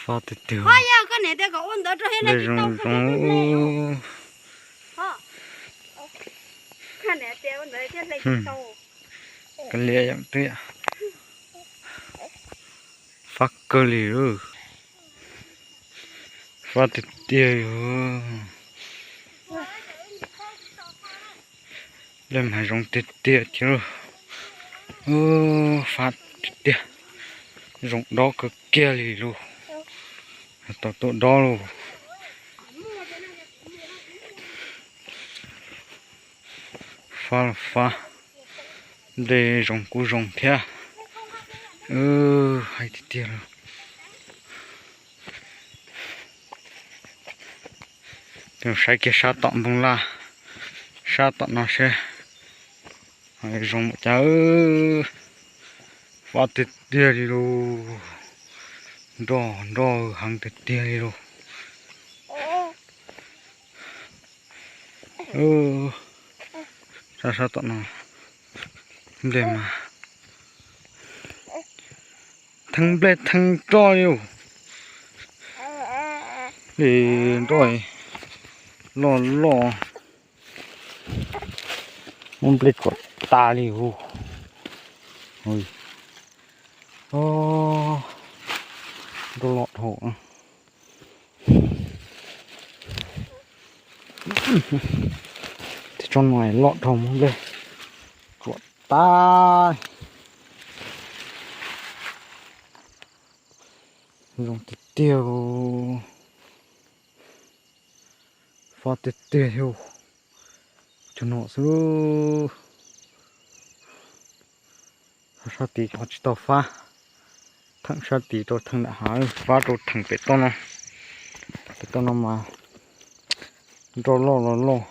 Fab tiag tiag. Nplej zoo zoo. Ka liam yam twb yam. Fab kawg li. Fab tiag tiag. Nplej mas zoo tiag tiag thiab lauj. Fab tiag tiag. Zoo dob kawg kiag li lauj. Tau tuaj dob lauj. Fab los fab. Nplej zoo kuj zoo thiab. Hais tiag tiag lauj. Saib kiag sab tom npoo laj, sab tom no seb zoo npaum cas. Fab tiag tiag li lauj. Nroj nroj heev tiag tiag li lauj. Sab sab tom no nplej mas theej nplej theej nroj li. Li nroj loj loj. Muaj nplej tsuas tas li hu. Nroj loj dhau. Tej tsob no loj dhau, muaj nplej tsuas tas. Zoo tiag tiag. Fab tiag tiag thiab. Cov no xwb. Sab tid ho tsis tau fab. Theem sab tid rau theem nram hav, fab rau theem pem toj no. Pem toj no mas nroj loj los loj.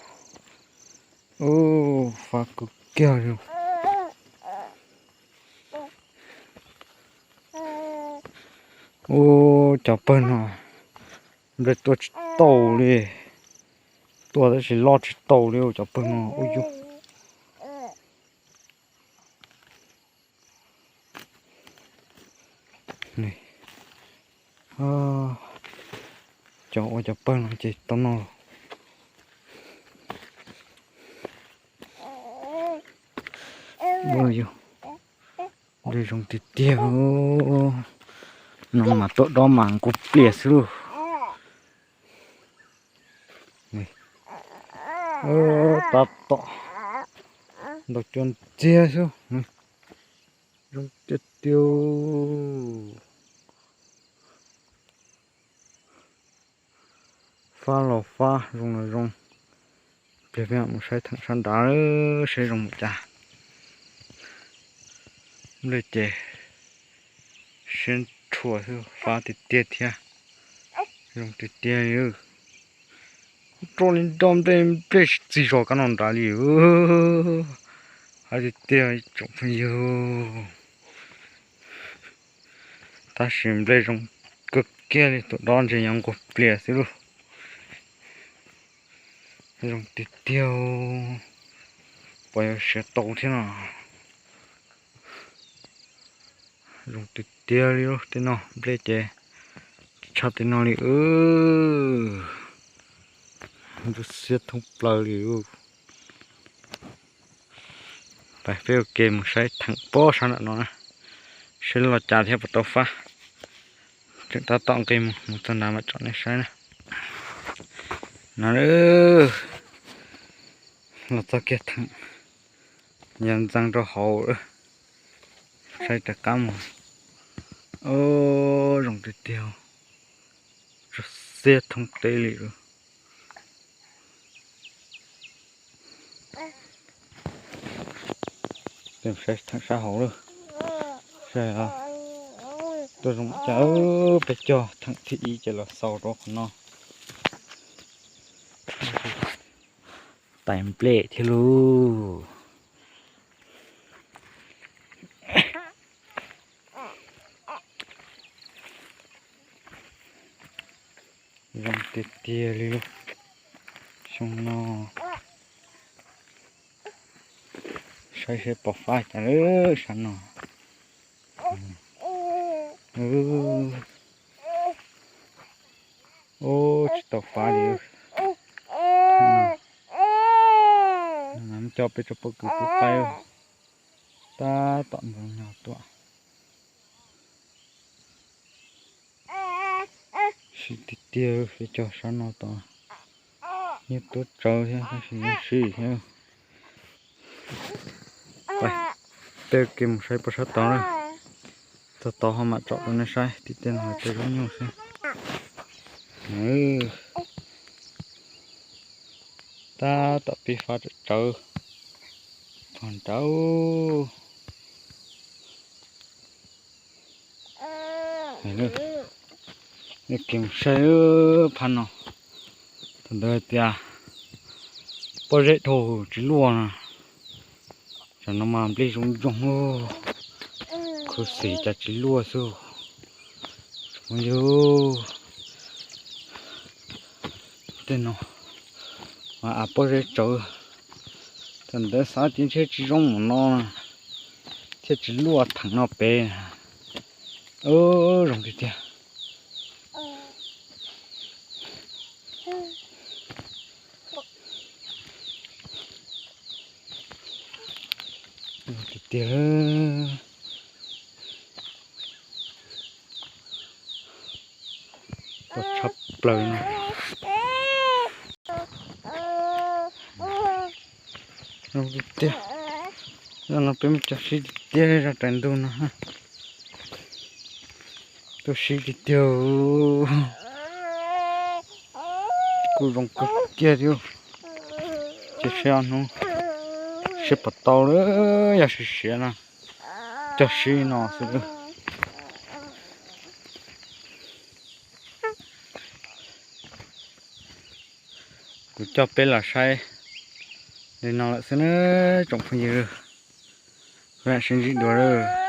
Fab kawg kiag li. Ub, cov pawg no nplej tuaj tsis tau li. Tuaj tab sis loj tsis tau li cov pawg no ub yug. Cov ua cov pawg no ces tau noj. Nplej zoo tiag tiag. No mas tuaj dob mas nqus plias xwb lauj. Tab tom ntaus cua ntxiag xwb. Zoo tiag tiag. Fab los fab, zoo los zoo. Pliag peb mam mus saib theem sab nrad seb zoo mus cas. Nplej ces siab nrhuav xwb, fab tiag tiag thiab. Zoo tiag tiag li. Roj li nroj nplej, nplej tsis txig zog kab no nrad li. Hais tiag tiag tsoom phooj ywg. Tab sis nplej zoo kawg kiag li, tus dob ntshe yuav nquag plias xwb lauj. Zoo tiag tiag. Puas yuav siav tau thiab no. Zoo tiag tiag li lauj, tej no nplej ces tshaj tej no li. Ntsuab xiab thoob plaws li. Peb ua ke mus saib theem pob sab nram no na, saib los cas thiab puas tau fab. Tseem tab tom nqis mus, mus txog nrad mam tsom nej saib na. No, los txog kiag theem, yog ntxeev rau hauv, saib rov qab mus. Zoo tiag tiag, ntsuab xiab thoob teb li. Peb saib theem sab hauv lawm, saib tuaj zoo cas. Peb cog theem thib ib ces los xaus rau qhov no. Tais nplej thiab lauj. Zoo tiag tiag li lauj. Xyoo no saib seb puas fab cas lawm sab no. tau fab li. Coj peb tsob pob kws pub qaib tab tom ntxoov nyog tuaj. Siv tiag tiag, peb cog sab no tod yeej tuab tsawv thiab tab sis yeej siv thiab. Peb ua ke mus saib puag sab tod na. Txog tod ho mam tsom rau nej saib, tim tej no cog zaub nyuj xwb. Tab tom pib fab tsawv tsawv, txog nrad. Nej mus saib phab no, thaum ntawd hais tias pob zeb dhau tsis luaj no. Tam no mas nplej zoo zoo, khuv xim cas tsis luaj xwb. Yog tej no mas av pob zeb tsawv, thaum ntawd xav tias ntshe tsis zoo mus no thiaj tsis luaj theem no pem. Zoo tiag tiag. Tiag tiag, tuaj tshaj plaws no. Zoo tiag tiag. Zaum no peb mus cog sib tiag tiag zaj raws ntug no. Tuaj sib tiag tiag. Kuj zoo kawg kiag thiab. Ces seb ob hnub seb puas tau lawm, yog siav siav no cog sib no xwb. Kuv coj peb los saib li no lawm xwb na tsoom phooj ywg. Peb mam sib ntsib dua lawm.